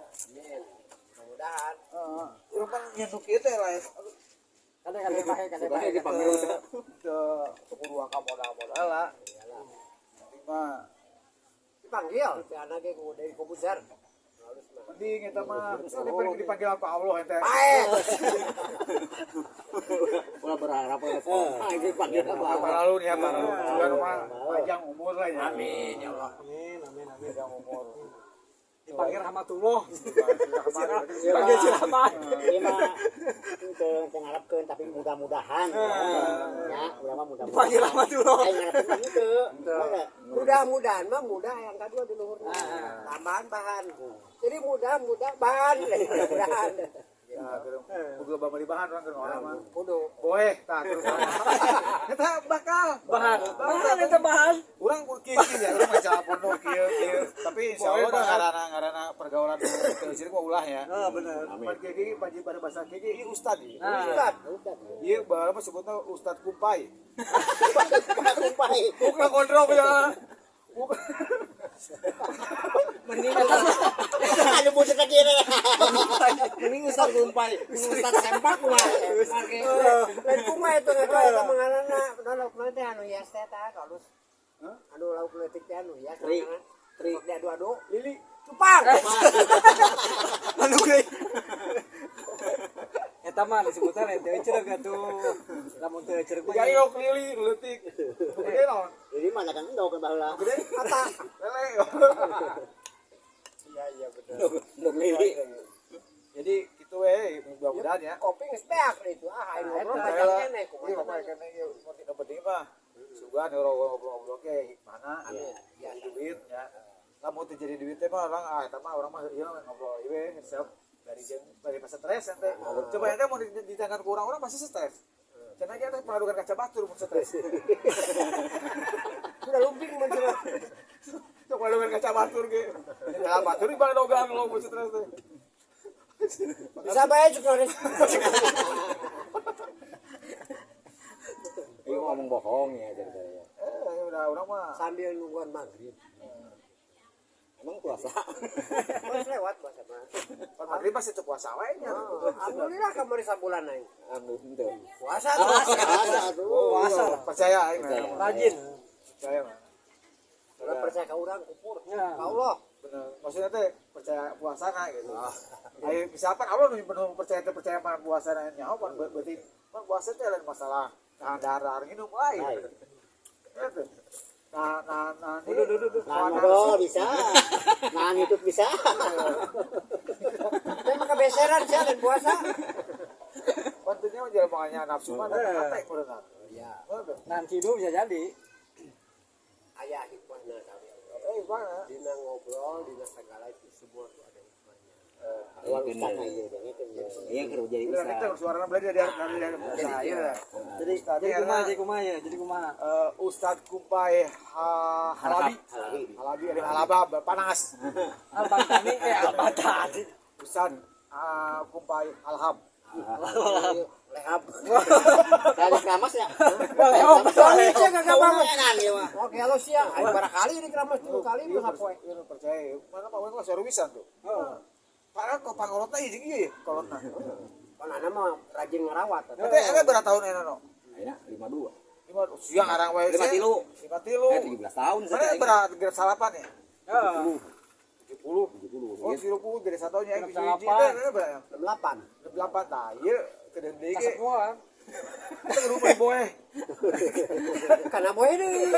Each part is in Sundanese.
Amin. Mudah-mudahan. Heeh. Urang pan nyentuh kieu teh lain. Kade pahe kade pahe dipanggil Teu kudu ka modal-modal lah. Iyalah. Penting mah Dipanggil si anak ge ku dari komputer. Halus mah. penting eta mah. Soalnya dipanggil apa Allah ente. Pae. Ulah berharap pada sekolah. Itu dipanggil apa? Apa lalu nih apa lalu. Juga mah panjang umur lah ya. Amin ya Allah. Amin amin amin. Panjang umur. Dipanggil rahmatullah. Dipanggil Dipanggil si rahmat. Ieu mah teu ngarepkeun tapi mudah-mudahan. Ya, urang mah mudah-mudahan. Dipanggil rahmatullah. Aing ngarepkeun henteu. Mudah-mudahan mah mudah yang kedua di luhurna. Tambahan bahan. Jadi mudah-mudah bahan, mudah-mudahan. Ya, kudu loba meuli bahan urang keur orang mah. Kudu. Boeh tah terus. Eta bakal Bahan. Bahan eta bahan. Urang kieu kieu ya, urang maca pondok kieu kieu. Tapi insyaallah dah ngaranna pergaulan teu sirik mah ulah ya. Heeh bener. Pan kieu ge panji pada bahasa kieu ge ieu ustad ieu. Ustad. Ieu baheula mah sebutna Ustad Kumpai. Kumpai. Bukan gondrong ya. Bukan. Mending eta Anu buset lagi ini. Mending Ustaz Kumpai, Ustaz Sempak mah. Lain kumaha itu eta eta mengarana nah lauk teh anu hias teh tah halus. Anu lauk leutik teh anu hias. Tri. Tri. Sok diadu-adu. Lili. Cupang. Anu ge. Eta mah disebutna lain teu cereg atuh. Lamun teu cereg mah. Jadi lauk lili leutik. Gede naon? Jadi mana kan endog kan baheula. Gede Ata. lele. Iya iya bener. Ndog lili. Jadi kitu we mudah-mudahan ya. Kopi geus beak itu. Ah aing ngobrol Percaya panjang lah. keneh Iya, kumaha. pokoknya kene ieu nu penting mah sugan ngobrol-ngobrol ge hikmahna Amin. jadi duit ya. Lamun teu jadi duit teh mah orang ah eta mah urang mah ieu ngobrol ieu we resep dari jeung dari pas stres ente. Coba ente mau ditangkan ku urang-urang pasti stres. Cenah ge teh peradukan kaca batur mun stres. Sudah lumping mun cenah. Coba peradukan kaca batur ge. Ya batur di baledogan lo mun stres teh. Bisa bae juga res. Ini ngomong bohong ya ceritanya. Eh udah urang mah Sambil nungguan maghrib. Emang puasa? Terus lewat puasa mah. pan maghrib pasti teu puasa we nya. Alhamdulillah kamari sabulan aing. Anu henteu. Puasa terus. Puasa tuh. Puasa. Percaya aing mah. Rajin. Percaya mah. Kalau percaya ke urang kufur. Ya. Ka Allah. Bener. Maksudnya teh percaya puasana gitu. Ayo bisa apa Allah nu penuh percaya teh percaya mana puasana nyaho pan berarti pan puasa teh lain masalah tahan dahar nginum lain. Gitu. Nah nah nah ini Nah, ngobrol bisa. Nah, YouTube bisa. Teh mah kebeseran sia lain puasa. Kontennya mah jalan makanya nafsu mah hate berenang. Iya. Nanti dulu bisa jadi. Aya hikmahna tapi. Eh mana? Dina ngobrol, dina segala itu semua tuh ada hikmahnya. Luar ustaz nah ieu Iya kerja jadi Udah ustaz. kita suaranya belajar dari saya. Jadi Ustaz jadi kumaha jadi kumaha ya, jadi kumaha. Ustadz Kumpai Halabi. Halabi. Halabi ada Halabab panas. Albatani eh albatani. Ustadz Kumpai Alham. Lehap. Tadi keramas ya. Boleh oh, Soalnya sia kagak bangun. Enak ieu mah. Oke, halo sia. Aing barangkali ini keramas tilu kali Iya, mah hapoe. Iya, percaya. Mana Pak Wen mah seriusan tuh. Padahal kok pangolotna ieu jeung ieu ya, kolotna. Pan ana mah rajin ngerawat. Eta eta berapa tahun eta no? Ayeuna 52. Lima siang arang wae. 53. 53. Eh 17 tahun Mana berapa grade salapan ya? Heeh. 70. 70. Oh, 70 dari satu nya Grade hiji salapan. eta berapa? 68. 8 tah ieu kedeun deui ge. Kasepuhan. Eta kudu meuli boeh. Karena boe deui.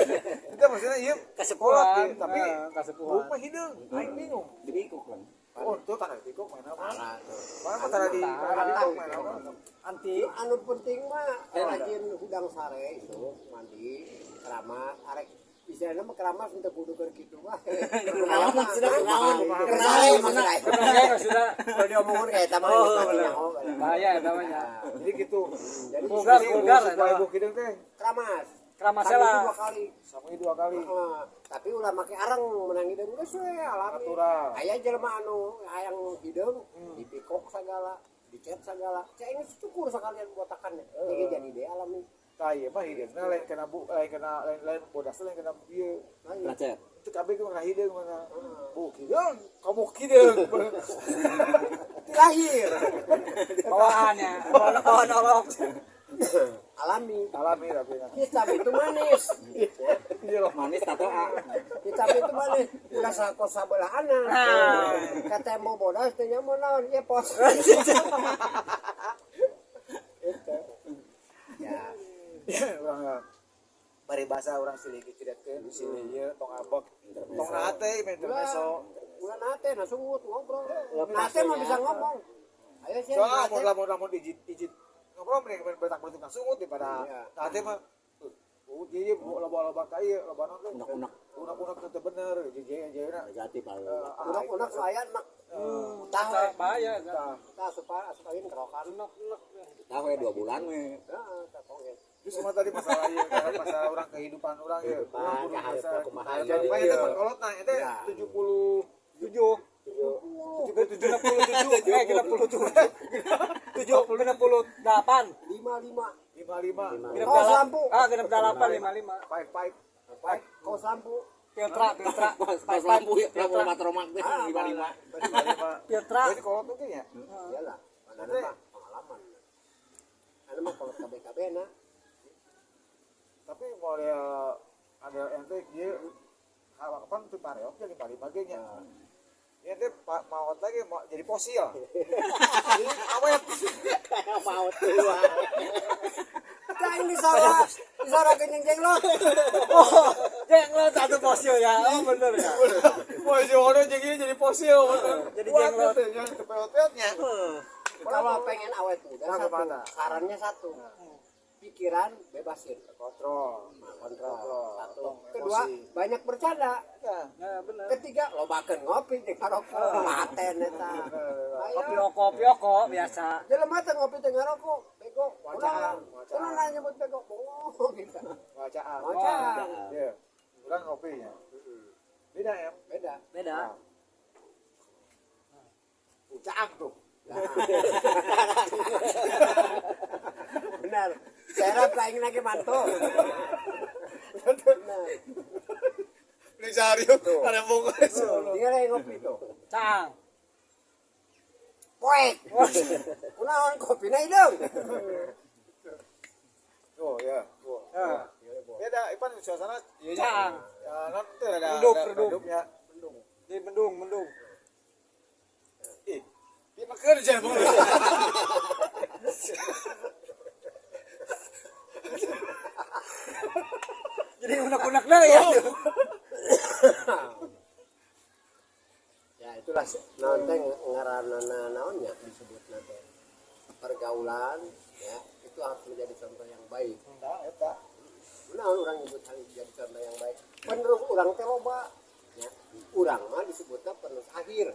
Itu maksudnya ieu kolot Kasepuhan. ieu, tapi kasepuhan. buuk mah hideung, aing bingung. Dibikuk kan. Oh, tuh tanah dikok main apa? Mana mah tanah di tanah dikok main apa? Anti Anu penting mah rajin hudang sare itu mandi keramas arek istilahnya mah keramas untuk kudu keur kitu mah. Kenaon maksudnya kenaon. Kenaon Kenaon maksudnya. Bahaya maksudnya. Kalau diomongin kayak eta mah Oh, geus bener. nyaho. Bahaya eta mah nya. Jadi gitu. Jadi Vulgar, vulgar Supaya eta mah. buuk hideung teh keramas. Keramas Sambil lah. dua kali. sampai dua kali. Heeh. Tapi ulah make arang menang hideung geus we alami. Natural. Aya jelema anu hayang hideung dipikok sagala, dicet sagala. Cek geus cukur sekalian botakannya. Jadi jadi deh alami. Tah ieu mah hideungna lain kena bu lain kena lain lain bodas lain kena ieu. Lacet. Itu kabeh ge mah hideung mana. Bu hideung, kamu hideung. Lahir. Bawaannya, bawaan orok. Alami. Alami tapi. Hitam itu manis. Iya loh. Manis tato A. Hitam itu manis. Ulah sako sabelahana. Ka tembo bodas teh nyamun naon ieu pos. Itu. Ya. Urang paribasa urang silih diceritakeun silih ieu tong abek. Tong nate intermezzo. Ulah nate nah sungut ngobrol. Nate mah bisa ngomong. Ayo sih. Soalnya lamun lamun ijit ngobrol mending betak-betak sungut daripada nate mah. Oh, jadi loba-loba ka ieu, loba naon teh. Unek-unek. Unek-unek teu bener, jejena. Negatif paling. Unek-unek saya mah. Tah Bahaya. tah supaya asup angin kerokan. Tahu ya 2 bulan we. Heeh, tah pokoknya. Terus sama tadi masalah ieu, masalah orang kehidupan orang ya. Kehidupan, kaharepna kumaha. Jadi itu kolot nah itu 77 77 77 68 55. 55 Kaos lampu. Ah, 68 55. 55. Kaos lampu. Filtra. Pas lampu ya, lampu matromak teh 55. Filtra. Jadi kolot tuh nya. Iyalah, mana mah pengalaman. Anu mah kolot KBKB na. Tapi model ada ente ieu harapan tuh pareok jadi 55 ge nya. Ya teh maot lagi mau jadi fosil. Jadi awet. Maot tua. Tah ini salah. Salah kenyang jenglot. Oh, jenglot satu fosil ya. Oh, bener ya. Wah, si ono jadi fosil. Jadi jenglot. Tepeot-peotnya. Kalau pengen awet muda satu, sarannya satu. Pikiran bebasin, kontrol. Kontrol. Satu. Kedua, banyak bercanda. Ya, bener. Ketiga, lobakeun ngopi jeung ngarokok. Paten eta. Kopi oko biasa. Jelema teh ngopi teh ngarokok, bego. Wacaan. Kunaon nyebut bego? Bongong gitu. Wacaan. Wacaan. Iya. Urang ngopi nya. Beda ya? Beda. Beda. Caang tuh. Benar. Serap aing lagi mantu. Benar. Beli sehari ada bungkus. Dia lagi ngopi tuh. Caang. Poek. Kunaon kopina hideung. Oh ya. Beda, ipan suasana iya. Caang. Ya, nanti ada redupnya. Mendung. Di mendung, mendung. Ih, dia makan aja bung. Jadi unek-unek dah ya. Ya itulah naon teh ngaranna naonnya disebut nanti pergaulan ya itu harus menjadi contoh yang baik. Nah, eta. Naon urang nyebut jadi contoh yang baik. Penerus urang teh loba ya. Urang mah disebutna penerus akhir.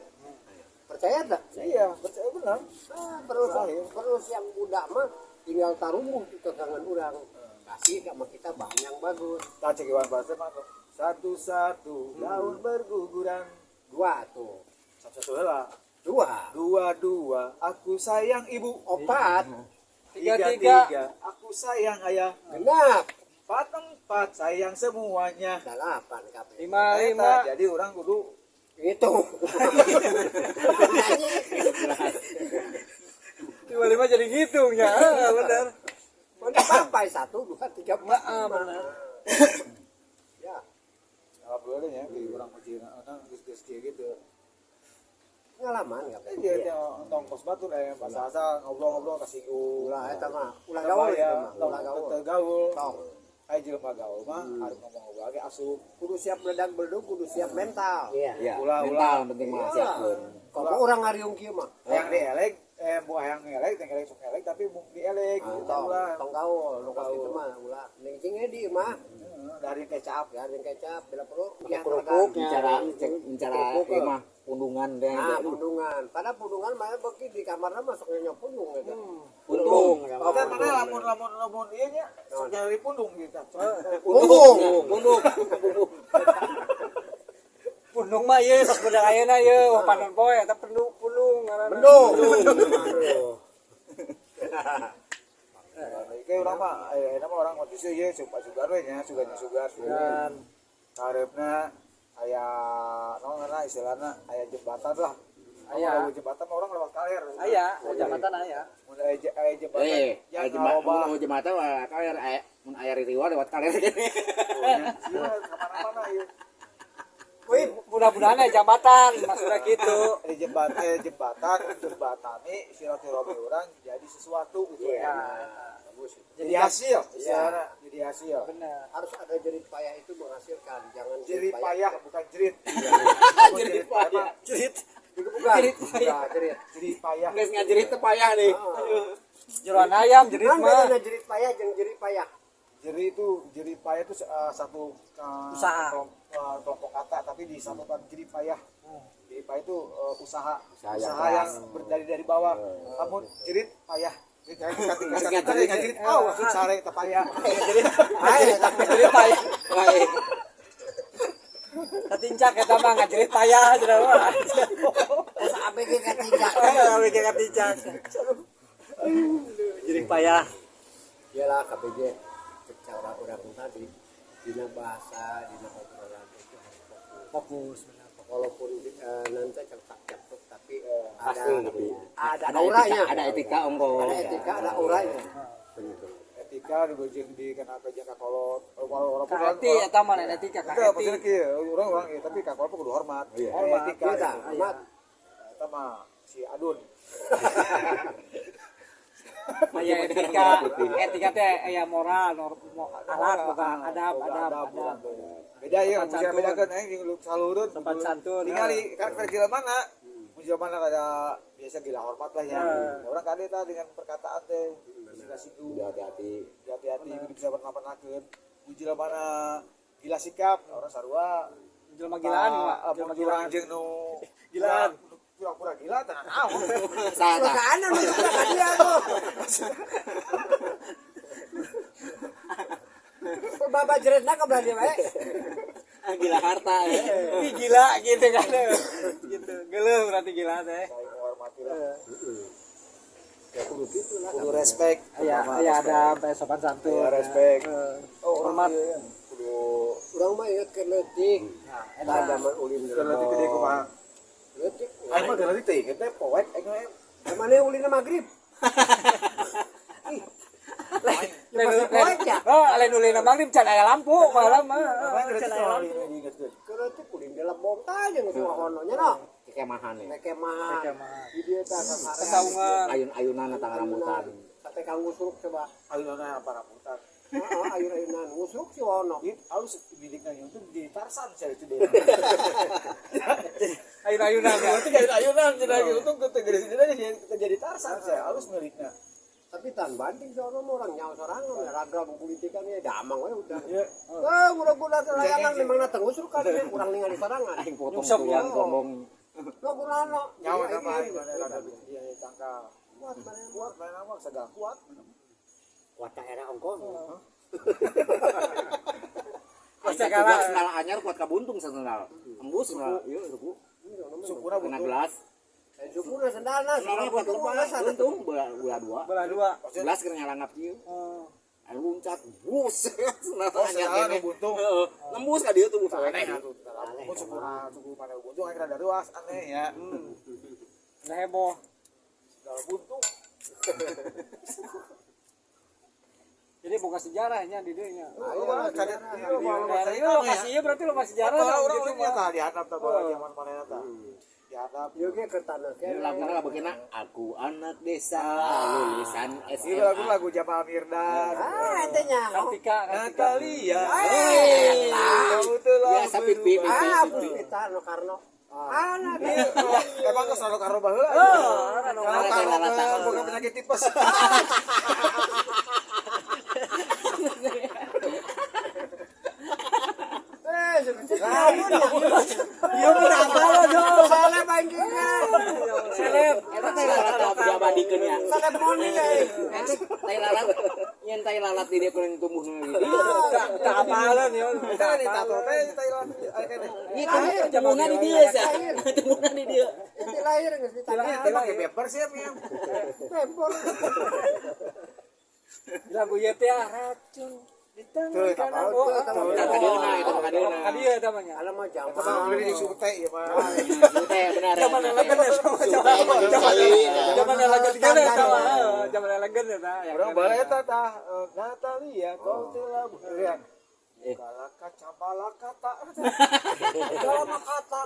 Percaya tak? Iya, percaya benar. Nah, penerus yang muda mah tinggal tarumbuh di tegangan urang. Kasih sama kita bahan yang bagus. Tak cek iwan bahasa mah satu-satu daun berguguran. Dua tuh. Satu-satu lah. Dua. Dua-dua aku sayang ibu. Opat. Tiga-tiga aku sayang ayah. Genap. Empat-empat sayang semuanya. Delapan kabeh. Lima-lima. Jadi orang kudu itu. Lima-lima jadi ngitungnya. Benar. Sampai 1, 2, 3, 4. Benar. Ya. Alhamdulillah ya, di orang uji geus-geus kieu gitu. Pengalaman enggak? Iya, tong kos batur bahasa ngobrol-ngobrol kasinggung. Ulah eta mah, ulah gaul ya, ulah gaul. Gaul. Tong. Ai jelema gaul mah harus ngomong-ngobrol ge asup. Kudu siap meledak beledug, kudu siap mental. Iya. Mental penting mah siapkeun. Kalau orang ngariung kieu mah. Yang dielek bu hayang ngelek, teh ngelek sok ngelek tapi mung dielek gitu ulah. Tong gaul, nu kos kitu mah ulah. Ning cing di mah dari kecap, dari kecap bila perlu kerupuk bicara bicara ieu mah pundungan teh. Ah, pundungan. Padahal pundungan mah beuki di kamarna masuk nya pundung eta. Pundung. Eta mana lamun ieu nya sok nyari pundung gitu. Pundung. Pundung. Pundung mah ieu sok budak ayeuna ieu wah panon poe eta pundung pundung ngaranna. Bendung. Kayak orang mah ayeuna mah orang manusia ieu suka sugar we nya, sugan sugar. Kareupna Aya naon ngaranna istilahna aya jembatan lah. Aya jembatan orang lewat kaler. Aya, jembatan aya. Mun aya jembatan. Aya jembatan, mun jembatan mah kaler aya mun aya ririwa lewat kaler gini. Iya, kemana-mana ieu. Wih, mudah-mudahan aya jembatan, maksudnya gitu. Ada jembatan, jembatani silaturahmi orang jadi sesuatu gitu ya. Bagus itu. Jadi hasil, istilahnya jadi hasil. Benar. Harus ada jerit payah itu menghasilkan, jangan Jerit payah bukan jerit. Jerit payah. Jerit. Bukan. Jerit payah. Jerit. Jerit payah. Geus ngajerit teh payah nih. Jeroan ayam jerit Kan mah. bedana jerit payah jeung jerit payah. Jerit itu jerit payah itu satu usaha kelompok kata tapi disatukan jerit payah. Jerit payah itu usaha usaha yang berdari dari bawah. Namun jerit payah. Jerit oh langsung sare teh payah. Jerit jerit payah. Katincak eta mah ngajerit payah cenah mah. Terus ABG katincak. ABG katincak. Jerit payah. Iyalah KBG secara orang tadi dina bahasa, dina obrolan itu harus fokus. Walaupun nanti cetak-cetok tapi ada ada auranya, etika, ada etika ongko. Ada etika, ada auranya. Etika dibojeng di kana kerja kakolot. Walaupun ka eti eta mah lain etika ka eti. eti. Urang ieu tapi kakolot kudu hormat. Hormat. Etika. Hormat. Eta mah si Adun. Aya etika, etika teh aya moral, akhlak, boga adab, adab, adab. Beda ya, bisa bedakeun aing jeung salureun. Sopan santun. Tingali karakter jelema mana? Mun jelema mana kada biasa gila hormat lah ya. Orang kade tah dengan perkataan teh bisa singgung. Hati-hati. Hati-hati kudu bisa pernah-pernahkeun. Mun jelema mana gila sikap, orang sarua. Jelema gilaan mah, jelema gilaan jeung nu gilaan. Pura-pura gila tah naon. Salah. Kanan nu ka dia tuh. Bapak jeretna ka belah dia wae. Gila harta ya. Ih gila gitu kan. Gitu. Geuleuh berarti gila teh. Saling menghormati lah. Ya kudu kitu lah. Kudu respect. Aya aya ada sopan santun. Ya respect. Oh, hormat. Kudu urang mah inget keur leutik. Nah, Eta zaman ulin keur leutik gede kumaha. Leutik. Aing mah keur leutik teh inget teh poek aing mah. Mana ulin magrib? Oh, lain ulin magrib can aya lampu malam mah. Can aya lampu. Keur leutik ulin di lebong tah jeung hono nya no. Kekemahan ya. Kekemahan. Di dieu tah Kesaungan. Ayun-ayunan tang rambutan. Sampai kang ngusruk coba. Ayunan apa rambutan? Heeh, ayun-ayunan ngusruk si hono. Ieu alus milikna itu di Tarsan saya itu deh. Ayun-ayunan ya. Itu jadi ayunan jadi untung ke tegeri sini jadi Tarsan saya alus milikna. Tapi tan banding sono mah orang nyawa sorangan ragam politikan ya damang we udah. Iya. Eh, urang-urang layangan memang na tengusruk kan urang ningali sorangan. Aing potong Nyungsep ya. tulang ngomong. Lo gunana. Nyawa sama aing mana rada dia tangkal. Kuat mana Kuat mana mah segala kuat. Kuat era ongko. Kuat segala sendal anyar kuat kabuntung sendal. Tembus sendal. Ieu suku. Sukuna Kena buntung. gelas. Sukuna sendalna, Sendalna kuat lepas buntung belah dua. Belah dua. Gelas keur ngalangap ieu. Oh. Aing luncat bus. Sendal Oh, anyar sendal kene. buntung. Heeh. Nembus ka dieu tuh Aneh atuh. Mun sukuna suku mana buntung aing rada ruas aneh ya. Udah heboh. Sendal buntung. Jadi buka sejarahnya di dieu nya. Oh, cari ieu mah Daerah ieu lokasi ieu berarti lokasi sejarah. Orang gitu orang mah. tah dihandap tah bawa zaman manehna tah. Dihandap. Ieu ge keur tanah Ini laguna lah begina aku anak desa lulusan Ieu lagu SMA. lagu Jamal Mirdad. Ah, ente nya. Kartika, Kartika. Natalia. Kamu telah Biasa pipi berubah. pipi Ah, pipi. Puspita no Karno. Ah, nah, Emang ke Rano Karno baheula. Oh, Rano Rano Karno. Karno boga penyakit tipes. Ieu mah apa dong? Seleb anjingnya. Seleb. Eta teh lalat diabadikeun ya. Seleb moni euy. Eta tai lalat nyen tai lalat di dieu kuring tumbuh di dieu. Tak apalan ya. Kita di tato teh di Thailand. Aya keneh. Ieu tumbuhna di dieu sia. Tumbuhna di dieu. Itu lahir geus ditanya. Teh make paper sih ya. Pempor. Lagu ieu teh racun. Di tangan Tuh, kanan. tahu, Oh, tuh, tahu. Eta kadieuna, eta mah kadieuna. Ka dieu eta mah nya. Kalau mah Eta mah zaman beli di Sute ieu mah. Sute benar. Zaman elegan ya sama zaman elegan gede eta mah. Zaman elegan eta. Urang bae eta tah Natalia kau telah ya. Bukalah kaca malakata. Bukalah kata.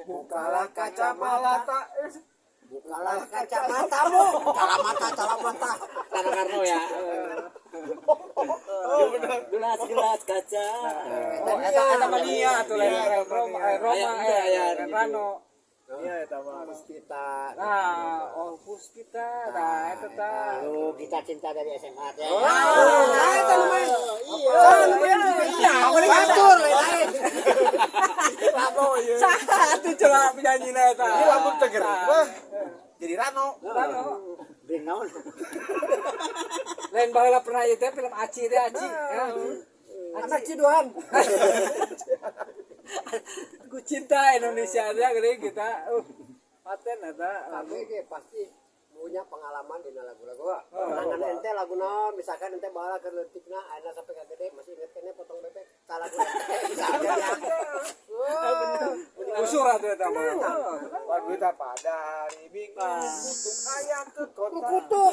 Bukalah kaca malata. Bukalah kacamatamu. Calamata, calamata. Tanah Karno ya. Oh benar. Gelas gelas kaca. Oh, eta eta mania atuh lain Roma Roma Rano. Iya eta mah. Puspita. Nah, oh Puspita, nah eta tah. Lalu kita cinta dari SMA teh. Nah, eta lumayan. Iya. Lumayan. Iya, batur lain. Rano ieu. Saha atuh coba penyanyina eta? Ini lamun teu gering mah jadi Rano. Rano. Beli naon? Lain baheula pernah ieu teh film Aci teh Aci. Ya. Anak Ciduan. Aku cinta Indonesia aja gede kita. Paten eta. Tapi ge pasti punya pengalaman di lagu-lagu. Kenangan ente lagu naon, misalkan ente bahala keur leutikna ayeuna sampai ka gede masih inget keneh potong bebek. Tah lagu ente misalkan ya. Usur atuh eta mah. Lagu eta pada hari Minggu kutuk ayah ke kota. Kutuk.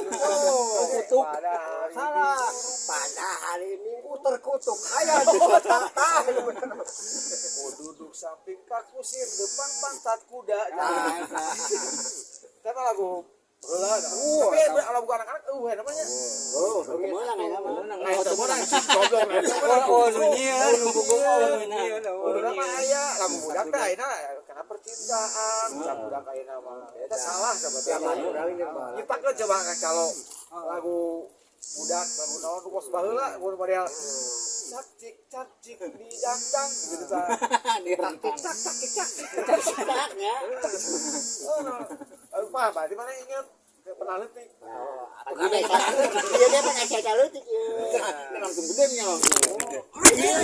Kutuk. Pada hari Salah. Pada hari Minggu terkutuk ayah di kota. Tah, itu bener. Ku duduk samping Pak Kusir depan pantat kuda. Nah, Eta lagu heula. Tapi lagu anak-anak namanya. Oh, kemenang ya mah. Nah, itu mah goblok. Oh, nu nyieun, nu gugung, oh nu nyieun. Oh, nama aya lagu budak teh ayeuna karena percintaan, budak budak ayeuna mah. Eta salah sebetulnya. Zaman urang jeung baheula. Kita ke coba calo lagu budak lagu naon nu kos baheula nu model cak cik cak cik di dangdang gitu tah. Direntang. Cak cak cik cak cik. Caknya. Oh, aduh, mah berarti mana inget pernah leutik. Pagi deh, iya dia pernah saya leutik ieu. Langsung gede nya langsung. Iya.